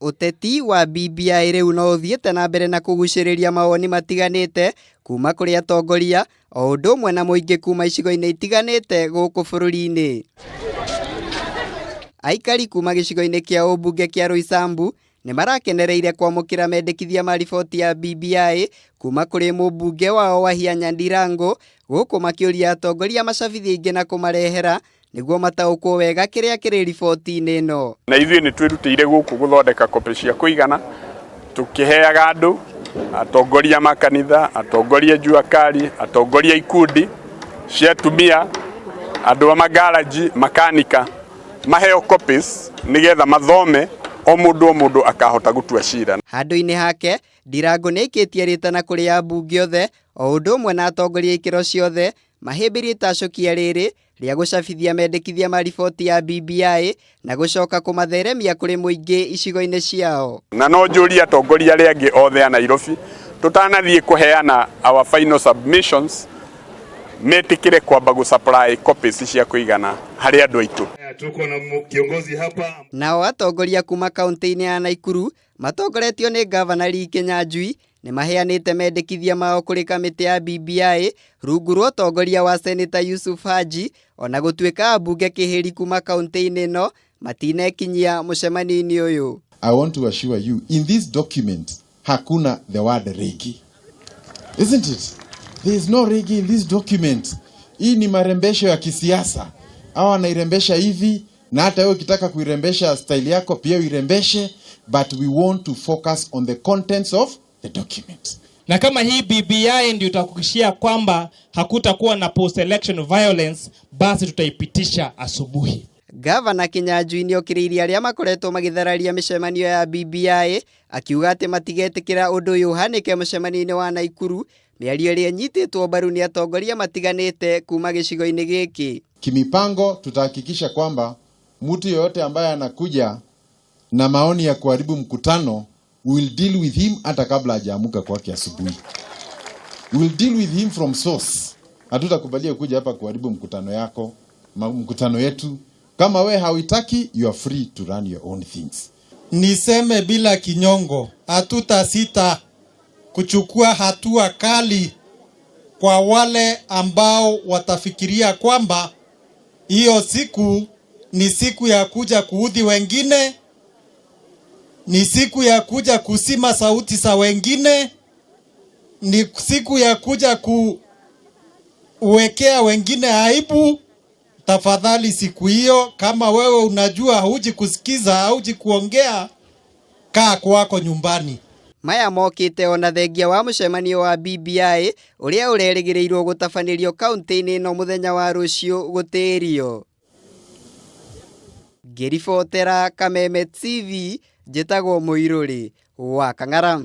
Ũteti wa BBI rĩu no ũthiĩte na mbere na kũgucĩrĩria mawoni matiganĩte kuma kũrĩ atongoria o ũndũ ũmwe na mũingĩ kuma icigo-inĩ itiganĩte gũkũ bũrũri-inĩ. Aikari kuma gĩcigo-inĩ kĩa ũmbunge kĩa Roysambu nĩ marakenereire kwamũkĩra mendekithia ma riboti ya BBI kuma kũrĩ mũmbunge wao Wahinya Ndirango gũkũ makĩũria atongoria macabithie ingĩ na kũmarehera nĩguo mataũkwo wega kĩrĩa kĩrĩ riboti-inĩ ĩno. Na ithuĩ nĩ twĩrutĩire gũkũ gũthondeka kopi cia kũigana tũkĩheaga andũ, atongoria makanitha, atongoria jua kali, atongoria ikundi cia atumia, andũ a magaraji, makanika, maheo copies nĩgetha mathome o mũndũ o mũndũ akahota gũtua cira. Handũ-inĩ hake, Ndirango nĩ aikĩtie rĩtana kũrĩ ambunge othe o ũndũ ũmwe na atongoria a ikĩro ciothe mahĩmbĩrie itacũkia rĩrĩ rĩa gũcabithia mendekithia ma riboti ya BBI na gũcoka kũmatheremia kũrĩ mũingĩ icigo-inĩ ciao. Na no njũrie atongoria arĩa angĩ othe a Nairobi tũtanathiĩ kũheana our final submissions metĩkĩre kwamba gũ supply copies cia kũigana harĩ andũ aitũ. Tuko na kiongozi hapa. Nao atongoria kuma kaunti-inĩ ya Naikuru matongoretio nĩ ngavana Lee Kinyanjui nĩ maheanĩte mendekithia mao kũrĩ kamĩtĩ ya BBI rungu rwa ũtongoria wa Seneta Yusuf Haji ona gũtuĩka ambunge kĩhĩri kuma kaunti-inĩ ĩno matinekinyia mũcemanio-inĩ ũyũ. I want to assure you, in this document, hakuna the word reggae. Isn't it? There is no reggae in this document. Hii ni marembesho ya kisiasa. Hawa wanairembesha hivi na hata wewe ukitaka kuirembesha style yako pia uirembeshe, but we want to focus on the contents of the document. Na kama hii BBI ndio itakuhakikishia kwamba hakutakuwa na post election violence, basi tutaipitisha asubuhi. Gavana Kinyanjui nĩokĩrĩirie arĩa makoretwo magĩthararia mĩcemanio ya BBI akiuga atĩ matigetĩkĩra ũndũ ũyũ ũhanĩke mũcemanio-inĩ wa Naikuru, mĩario ĩrĩa ĩnyitĩtwo mbaru nĩ atongoria matiganĩte kuma gĩcigo-inĩ gĩkĩ. Kimipango tutahakikisha kwamba mtu yeyote ambaye anakuja na maoni ya kuharibu mkutano, we will deal with him hata kabla hajaamuka kwake asubuhi. We will deal with him from source. Hatutakubalia kuja hapa kuharibu mkutano yako, mkutano yetu. Kama we hauitaki, you are free to run your own things. Niseme bila kinyongo, hatutasita kuchukua hatua kali kwa wale ambao watafikiria kwamba hiyo siku ni siku ya kuja kuudhi wengine, ni siku ya kuja kuzima sauti za wengine, ni siku ya kuja kuwekea wengine aibu. Tafadhali siku hiyo, kama wewe unajua huji kusikiza, huji kuongea, kaa kwako nyumbani. Maya mokĩte ona thengia wa mũcemanio wa BBI ũrĩa ũrerĩgĩrĩirwo gũtabanĩrio kaunti-inĩ ĩno mũthenya wa rũciũ gũtĩĩrio. Ngĩribotera Kameme TV, njĩtagwo Mũirũrĩ wa Kang'ara.